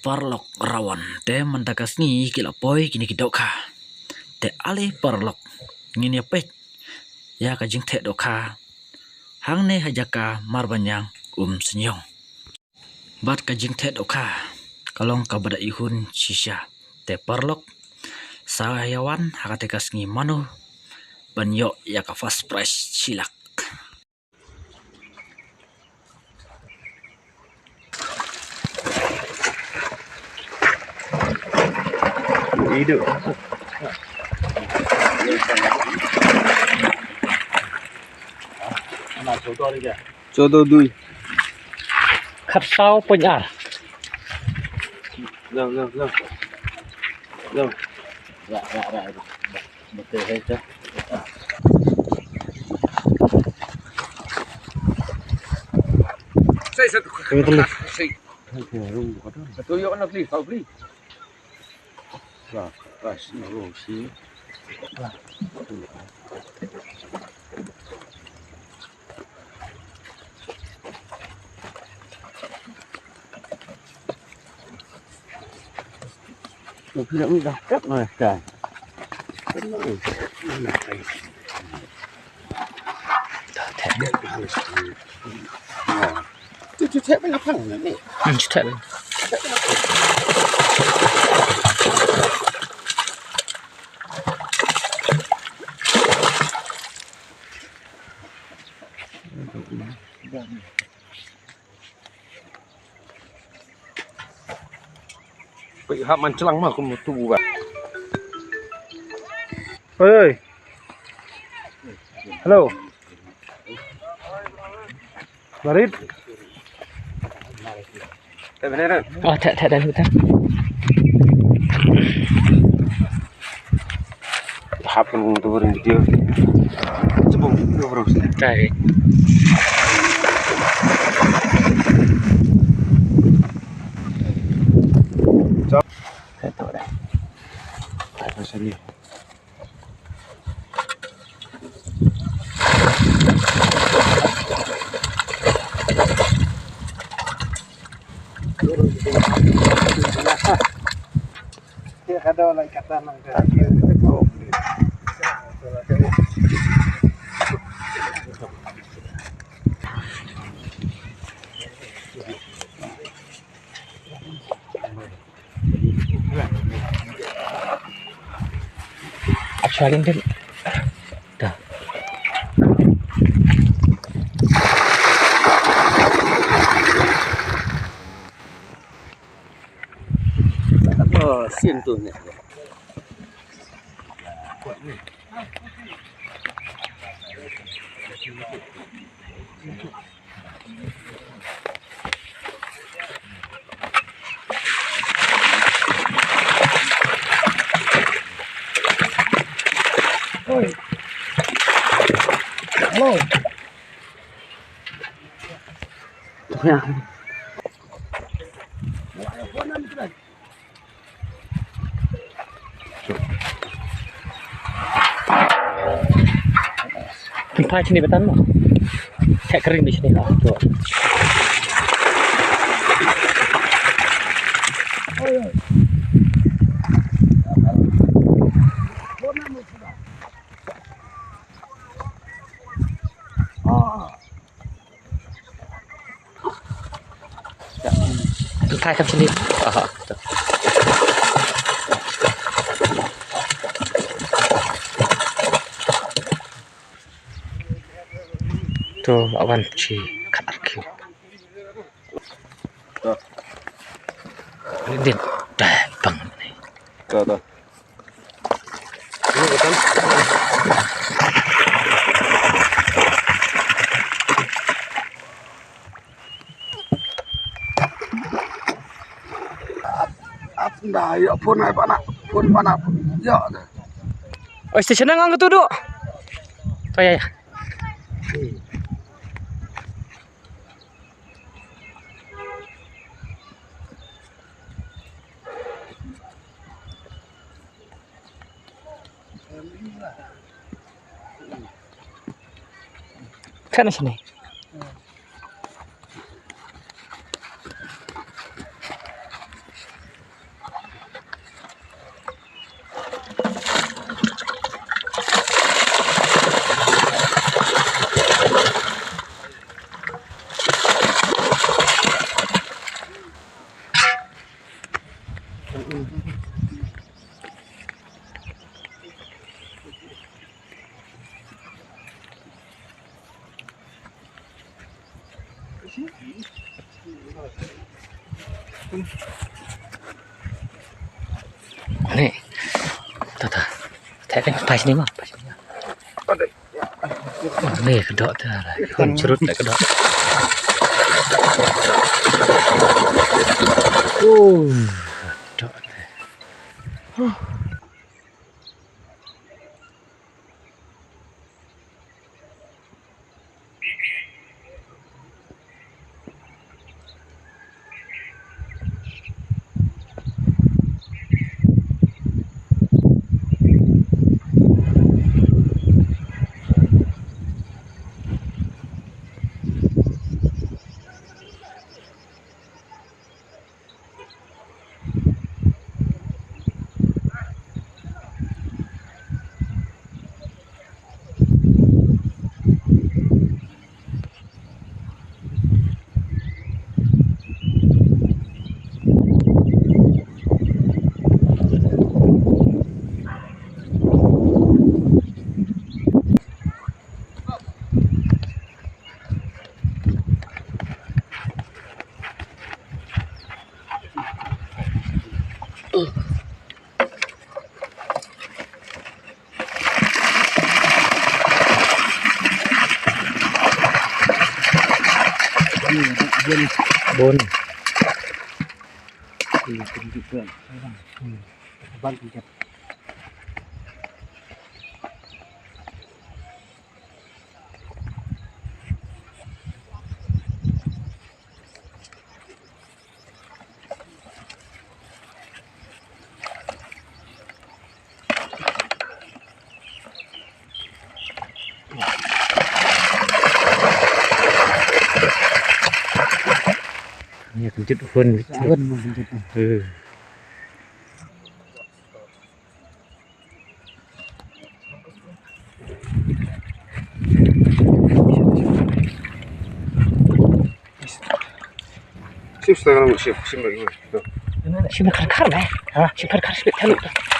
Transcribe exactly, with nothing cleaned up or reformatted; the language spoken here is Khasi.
Paralok Rawan, te mynta ka sngi ki la poi kine ki dohkha. Te ale paralok, ngin ïa peit ïa ka jingtheh dohkha hangne ha jaka Marbaniang Umsniong. Bad ka jingtheh dohkha ka long kaba da ihun shisha. Te paralok, sa ïa wan ha kata ka sngi mano ban ïoh ïa ka first prize shi lak. Chaudo dui. Khatsaw point ar. Lo, lo, lo. Lo. Ra, ra, ra, ra. Betul, betul. Saya satu. Saya satu. Satu yuk nak beli, kau beli. Wah, pas, nurung sini. Peit ha man chlang ma kum tu ba. Oi, oi. Hello. Marit. Oh, tak, tak, tak, tak. Hap kan tu video. Cuba video bro. Cari. Satu dah. Tak pasal ni. Actually, din. Dah. Oh, sin tu ni. Oi. Hello. Ya. Pynphai shane bad tan mo. Theh ka ring bad shane ha. To. Theh kam shane. Aha. To, awan shi khat ar kilo. To. Din, dah, bang ni. To, to. Ap nda, ya, phone ai pana, phone pana, ya. Oi, station nang tu duk. To, ya, ya. Kan sini. Ni. Ta ta. Ta kan pas ni ma. Pas ni ma. Ni ka dok ta. Kon churut ka dok. Oh. Dok. Bun. Ïa kynjut hun. Hun ma kynjut. Eh. Shim sdang, shim, shim lagi. Shim khar khar ne. Ha? Shim khar khar, shim khar.